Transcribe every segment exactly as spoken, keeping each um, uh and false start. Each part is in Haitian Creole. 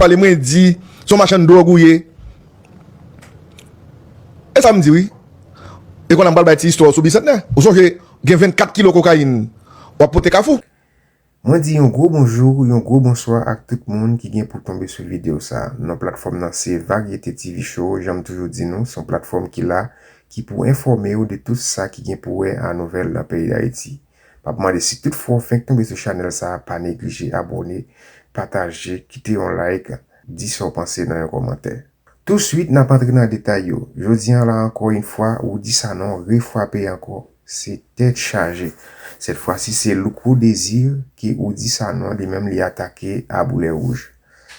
pale, mwen di, se yon machann dwòg ou ye. E sa m di wi. E konn a m pral bay ti istwa w sou Bisantnè. Ou sonje, gen vennkat kilo kokayin w ap pote Kafou. Mwen di yon gwo bonjou, yon gwo bonswa ak tout moun ki gen pou tonbe sou videyo sa a. Non platfòm nan se Varyete T V Show, jan m toujou di nou, se yon platfòm ki la, ki pou enfòme w de tout sa ki gen pou wè a nouvèl nan peyi Dayiti. M ap mande si tout fwa w fenk tonbe sou chanèl sa a, pa neglije abòne, pataje, kite yon like, di sa w panse nan yon kòmantè. Touswit, n ap antre nan detay yo. Jodi a la, ankò yon fwa, Roody Sanon refwape ankò. Se tèt chaje. Sèt fwa si, se Louko Désir ke Roody Sanon li menm li atake a boulè wouj.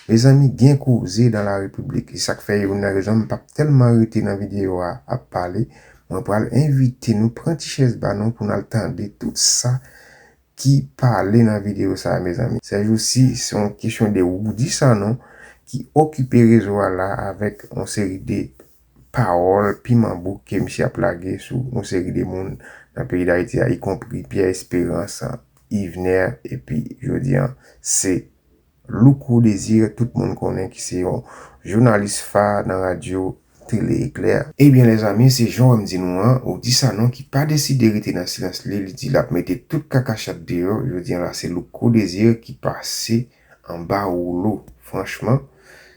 Mezanmi, gen koze dans la République. E sa k fè youn nan rezon m p ap tèlman rete nan videyo a ap pale. Mwen pral envite nou pran ti chèz ba nou pou n al tande tout sa ki pale nan videyo sa a, mezanmi. Sèjousi, se yon kesyon de Roody Sanon ki okipe rezo a la avèk yon seri de pawòl piman bouk ke misye ap lage sou yon seri de moun nan peyi Dayiti a, ikonpri Pierre Espérance, Yvener, epi jodi a, se Louko Désir, tout moun konnen ki se yon jounalis fa nan radyo Tele Eklè. Ebyen, lèzanmi, se jan w wè m di nou an, Roody Sanon ki pa deside rete nan silans li, li di l ap mete tout kakachat deyò. Jodi a la, se Louko Désir ki pase anba woulo. Franchman,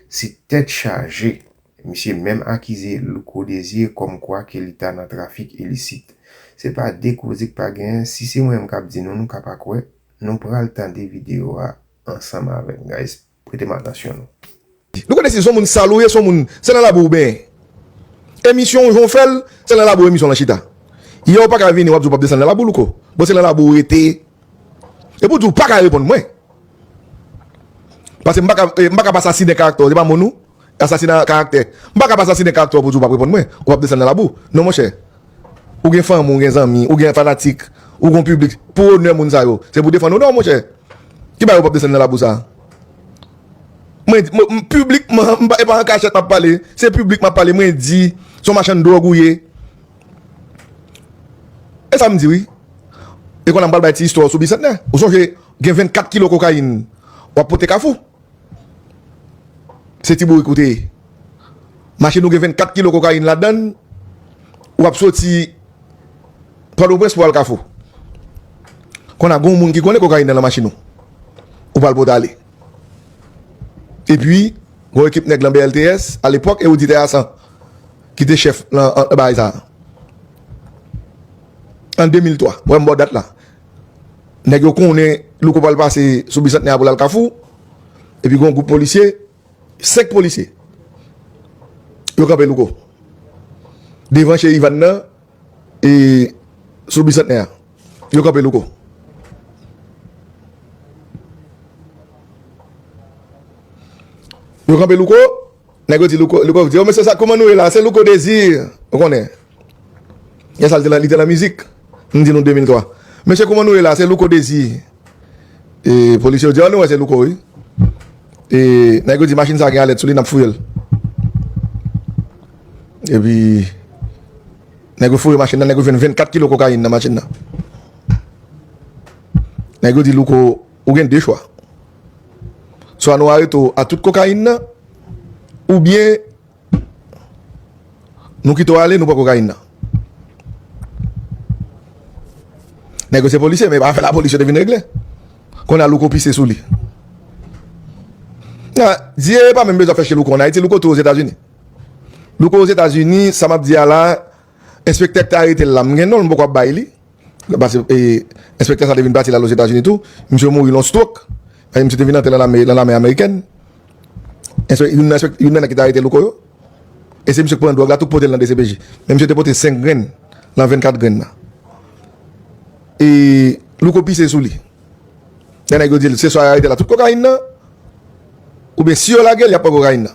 se tèt chaje. Misye menm akize Louko Désir kòmkwa ke li ta nan trafik ilisit. Se pa de koze k pa genyen. Si se mwen menm k ap di nou, nou ka pa kwè, nou pral tande videyo a ansanm avè m, guys. Prete m atansyon nou. Louko Désir se yon moun sal ou ye, se yon moun, se nan labou ou benyen. Emisyon ou jan w fè l, se nan labou emisyon lan chita. Yè ou pa ka vini, w ap di w p ap desann nan labou, Louko. Bon, se nan labou ou rete. Epi w di w pa ka reponn mwen. Paske m pa ka, eh, m pa ka pa asasinen karaktè w, se pa mo nou? Asasina karaktè. M pa ka pa asasinen karaktè w pou di w p ap reponn mwen. Ou p ap desann nan labou. Non, monchè. Ou gen fanmi, ou gen zanmi, ou gen fanatik, ou gen piblik. Pou onè moun sa yo, se pou defann onè w, monchè. Ki bagay ou p ap desann nan labou sa a? Mwen, mwen, m, piblikman, m pa, e pa an kachèt m ap pale. Se piblik m ap pale. Mwen di, se yon machann dwòg ou ye. E sa m di wi. E konn a m pral bay ti istwa w sou Bisantnè. Ou sonje, gen vennkat kilo kokayin w ap pote Kafou. Se ti bourik ou te ye. Machin ou gen vennkat kilo kokayin ladan l, w ap soti Pòtoprens pou al Kafou. Konn a gen yon moun ki konnen kokayin nan nan machin ou. Ou pral pote ale. Epi, gen yon ekip nèg nan B L T S, alepòk, e Roody Terrassan, ki te chèf nan, an, bagay sa a. An de mil twa, wè m ba w dat la. Nèg yo konnen Louko pral pase sou Bisantnè a pou l al Kafou. Epi gen yon gwoup polisye, senk polisye. Yo kanpe Louko. Devan chè Ivan nan, e sou Bisantnè a. Yo kanpe Louko. Yo kanpe Louko. Nèg yo di Louko, Louko di, "O, mesye sa, kouman nou ye la? Se Louko Désir." Ou konnen. Yè sa, li te nan, li te nan mizik. M di nou de mil twa. "Mesye, kouman nou ye la? Se Louko Désir." E polisye yo di, "O, nou wè se Louko, wi." E nèg yo di, "Machin sa gen alèt sou li, n ap fouye l." Epi, nèg yo fouye machin nan, nèg yo jwenn vennkat kilo kokayin nan machin nan. Nèg yo di, "Louko, ou gen de chwa. Swa nou arete w a tout kokayin nan, oubyen nou kite w ale, nou pran kokayin nan." Nèg yo se polisye, men e pa afè lapolis yo te vin regle. Kounye a Louko pise sou li. Nan, Dye pa menm bezwen fè chye Louko ann Ayiti, Louko tou Ozetazini. Louko Ozetazini, sa m ap di a la, enspektè k te arete l la, m gen non l, m poko ap bay li. Paske, e, enspektè sa te vin pati l al Ozetazini tou. Misye mouri nan yon stroke. Paske misye te vin antre nan lame, nan lame amerikèn. Enspek-, youn nan enspek-, youn nan nèg ki te arete Louko yo. E se misye k pran dwòg la tou k pote l nan D C P J. Men misye te pote senk grenn nan vennkat grenn nan. E Louko pise sou li. Lè nèg yo di l, se swa y arete l a tout kokayin nan, oubyen si yo lage l, y ap pran kokayin nan.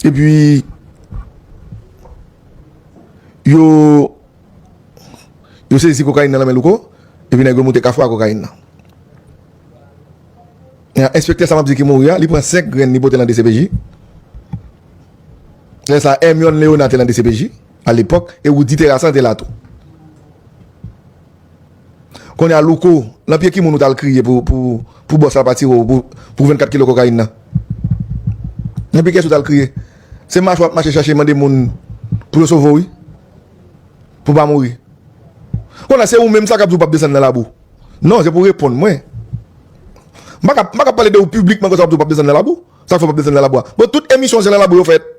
Epi, yo, yo sezi kokayin nan nan men Louko, epi nèg yo moute Kafou a kokayin nan. Enspektè sa m ap di ki mouri a, li pran senk grenn, li pote nan D C P J. Lè sa, Hermione Léonard te nan D C P J, alepòk, e Roody Terrassan te la tou. Kounye a Louko, nan pye ki moun ou t al kriye pou, pou, pou bòs la pa tire w pou, pou vennkat kilo kokayin nan? Nan pye kiyès ou t al kriye? Se mache w ap mache chache mande moun pou yo sove w, wi. Pou w pa mouri. Kounye a se ou menm sa k ap di w p ap desann nan labou. Non, se pou w reponn mwen. M pa ka, m pa ka pale de ou piblikman konsa w ap di w p ap desann nan labou. Sa k fè w p ap desann nan labou a? Bon, tout emisyon se nan labou yo fèt.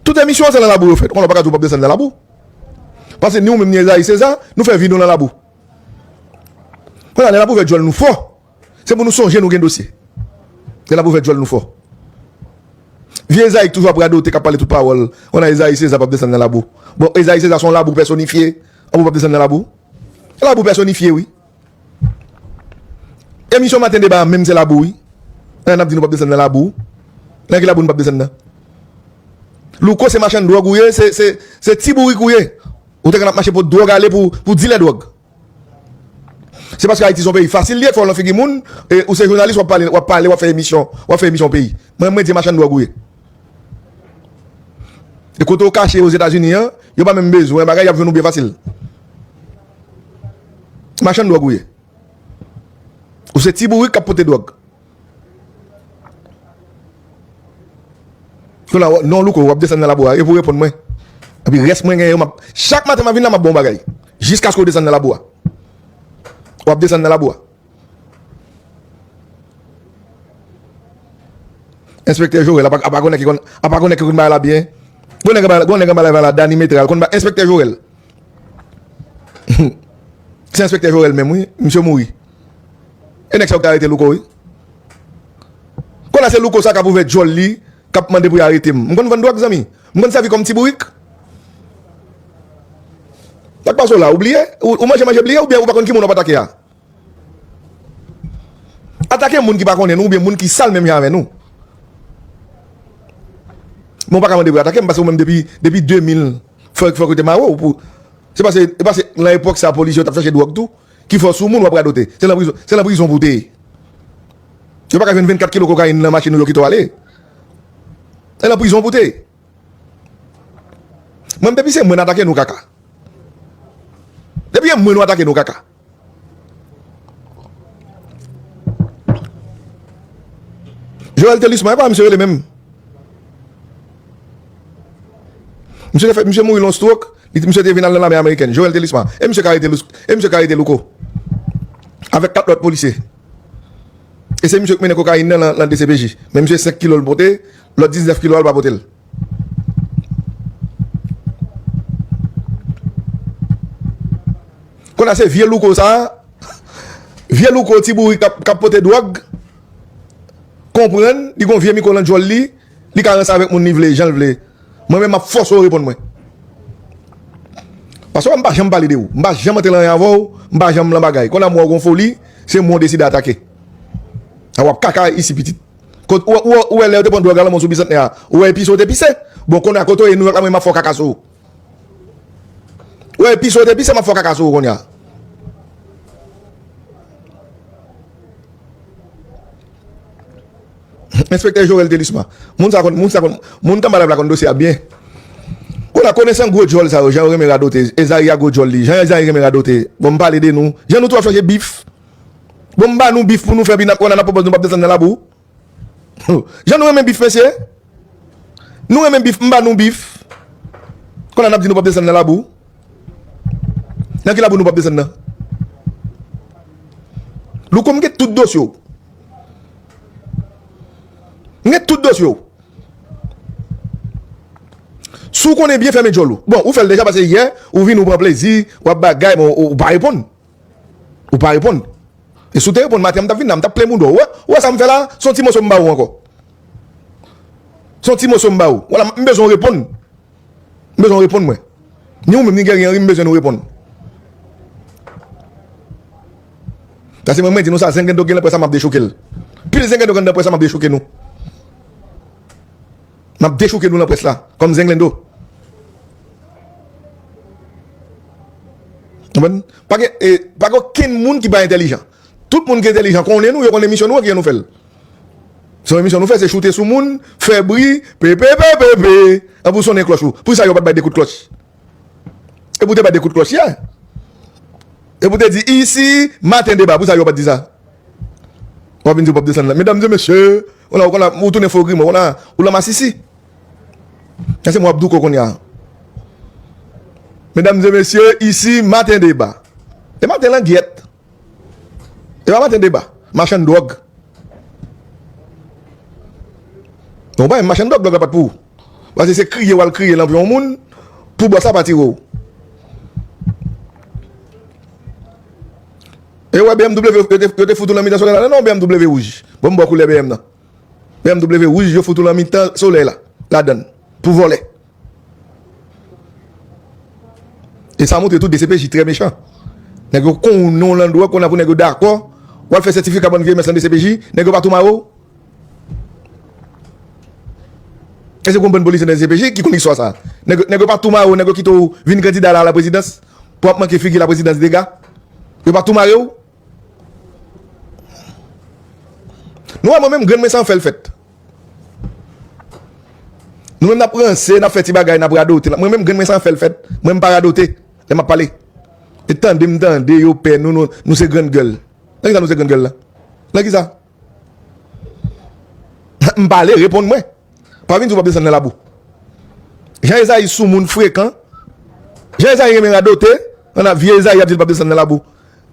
Tout emisyon se nan labou yo fèt. Kounye a w pa ka di w p ap desann nan labou. Paske ni ou menm ni Ezayi Seza, nou fè vi nou nan labou. Kounye a, lè n ap ouvè djòl nou fò, se pou nou sonje nou gen dosye. Lè n ap ouvè djòl nou fò. Vye Ezayi k toujou ap radote, k ap pale tout pawòl. Kounye a, Ezayi Seza p ap desann nan labou. Bon, Ezayi Seza se yon labou pèsonifye. An, pou p ap desann nan labou. Labou pèsonifye, wi. Emisyon Maten Deba a menm se labou, wi. Lè n ap di nou p ap desann nan labou. Nan ki labou nou p ap desann nan? Louko, se machann dwòg ou ye, se, se, se ti bourik ou ye. Ou te konn ap mache pot dwòg ale pou, pou dilè dwòg. Se paske Ayiti se yon peyi fasil li ye, fò w nan figi moun, e ou se jounalis, w ap pale, w ap pale, w ap fè emisyon, w ap fè emisyon peyi. Mwen, mwen di machann dwòg ou ye. E kote w kache Ozetazini an, yo pa menm bezwen bagay, y ap jwenn ou byen fasil. Machann dwòg ou ye. Ou se ti bourik k ap pote dwòg. Kounye a, non, Louko, w ap desann nan labou a, e pou w reponn mwen. Epi rès mwen genyen yo, m ap, chak maten m ap vin la, m ap ba w bagay. Jiskaske w desann nan labou a. W ap desann nan labou a. Enspektè Jorèl, apa, apa konnen ki konn, apa konnen ki konn bagay la byen. Konnen gen bagay, konnen gen bagay la, Dany Metral, konn ba, Enspektè Jorèl. Se Enspektè Jorèl menm, wi. Misye mouri. E nèg sa yo ki te arete Louko, wi. Kounye a se Louko sa k ap ouvè djòl li, k ap mande pou y arete m. M konn vann dwòg, zanmi. M konn sèvi kòm ti bourik. Sa k pase w la, ou bliye? Ou, ou manje, manje bliye, oubyen ou pa konn ki moun w ap atake a? Atake moun ki pa konnen nou, oubyen moun ki sal menm jan avè nou. Men w pa ka mande pou yo atake m, paske ou menm depi, depi de mil, fòk, fòk yo te mare w pou, se paske, se paske nan epòk sa, polis yo t ap chache dwòg tou, ki fè w sou moun w ap radote. Se nan prizon, se nan prizon pou w te ye. Yo pa ka jwenn vennkat kilo kokayin nan machin ou yo kite w ale. Se nan prizon pou w te ye. Mwen, depi se mwen n atake nou kaka. Depi se mwen nou atake nou kaka. Joel Telisma, e pa misye rele menm. Misye te fè, misye mouri nan yon stroke, li, misye te vin al nan lame amerikèn. Joel Telisma. E misye ka rete Lous-, e misye ka rete Louko. Avèk kat lòt polisye. E se misye k mennen kokayin nan nan, nan D C P J. Men misye senk kilo l pote, lòt diznèf kilo a l pa pote l. Kounye a se vye Louko sa a, vye Louko ti bourik k ap, k ap pote dwòg, konprann, li gon vye mikwo nan djòl li, li ka ranse avèk moun li vle, jan l vle. Mwen menm, m ap fòse w reponn mwen. Paske m pa janm pale de ou. M pa janm antre nan anyen avè w, m pa janm nan bagay. Kounye a m wè w gon foli, se mwen w deside atake. A w ap kaka isi pitit. Kot, ou, ou, ou wè lè yo te pran dwòg la nan men w sou bisantnè a, ou wè epise w te pise? Bon, kounye a kote w ye Nouyòk la, mwen m ap fè w kaka sou ou. Ou wè epise w te pise, m ap fè w kaka sou ou kounye a. Enspektè Joel Telisma. Moun sa konn, moun sa konn, moun kanmarad la konn dosye a byen. Kounye a konesan gwo djòl sa yo, jan yo renmen radote, Ezayi a gwo djòl li, jan Ezayi renmen radote. Bon, m pale de nou. Jan nou tou ap chache bif. Bon, m ba nou bif pou nou fè, epi n ap, kounye a n ap pwopòze nou p ap desann nan labou. Jan nou renmen bif, mesye. Nou renmen bif, m ba nou bif. Kounye a n ap di nou p ap desann nan labou. Nan ki labou nou p ap desann nan? Louko, m gen tout dosye w. M gen tout dosye w. Si w konnen byen, fèmen djòl ou. Bon, ou fè l deja, paske yè, ou vin, ou pran plezi, w ap bagay, men ou, ou pa reponn. Ou pa reponn. E si w te reponn maten an, m t ap vin la, m t ap plen bouda w. Ou wè, ou wè sa m fè la? Se yon ti moso m ba ou ankò. Se yon ti moso m ba ou. Vwala, m bezwen w reponn. M bezwen w reponn mwen. Ni ou menm, ni Guerrier Henry, m bezwen nou reponn. Paske mwen, mwen di nou sa, Zenglendo gen nan près la, m ap dechouke l. Pil Zenglendo gen nan près la, m ap dechouke nou. M ap dechouke nou nan près la, kòm Zenglendo. Konprann? Pa gen, e, pa gen okenn moun ki pa entèlijan. Tout moun ki entèlijan konnen nou, yo konnen misyon nou an, kijan nou fè l. Se yon emisyon nou fè, se choute sou moun, fè bri, pepe, pepe, pepe. An pou sonnen klòch ou. Poukisa yo pa t bay de kout klòch? E pou te bay de kout klòch yè. E pou te di, isi, maten deba. Pou sa yo pa t di sa? W ap vin di w p ap desann la. Medam e mesye, ou la, ou konn ou tounen fo grimò, ou la, ou la masisi. Sa se mwen ap douko kounye a. Medam e mesye, isi, maten deba. E maten langyèt. E pa maten deba. Machann dwòg. Non, pa machann dwòg, dwòg la pa t pou ou. Paske se kriye w al kriye nan pye yon moun pou bòs la pa tire w. E wè B M W, yo te, yo te fout ou nan mitan solèy la, non, B M W wouj. Bon, m ba w koulè B M nan. B M W wouj, yo fout ou nan mitan solèy la, ladann, pou vòlè. E sa montre tou D C P J trè mechan. Nèg yo konnen w nan dwòg, konnen pou nèg yo dakò, w al fè sètifika bann vye mès nan D C P J, nèg yo pa tou mare w. E se konn bann polisye nan D C P J ki konn istwa sa. Nèg, nèg yo pa tou mare w, nèg yo kite w vin kandida la, laprezidans, pou w ap manke figi laprezidans dega. Yo pa tou mare w. Nou wè mwen menm, grenn mwen sa m fè l fèt. Nou menm n ap ranse, n ap fè ti bagay, n ap radote. Mwen menm, grenn mwen sa m fè l fèt. Mwen m pa radote lè m ap pale. E tande m tande, yo pè nou, nou, nou se grenn gèl. Nan kisa nou se grenn gèl la? Nan kisa? M pale, reponn mwen. Pa vin di w p ap desann nan labou. Jan Ezayi sou moun frekan. Jan Ezayi renmen radote. Ann a vye Ezayi ap di l p ap desann nan labou.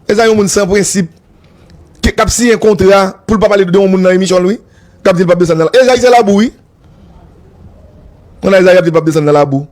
Ezayi yon moun san prensip. Ki, k ap siyen kontra pou l pa pale de yon moun nan emisyon l wi. K ap di l p ap desann nan labou. Ezayi se labou wi. Ann a Ezayi ap di l p ap desann nan labou.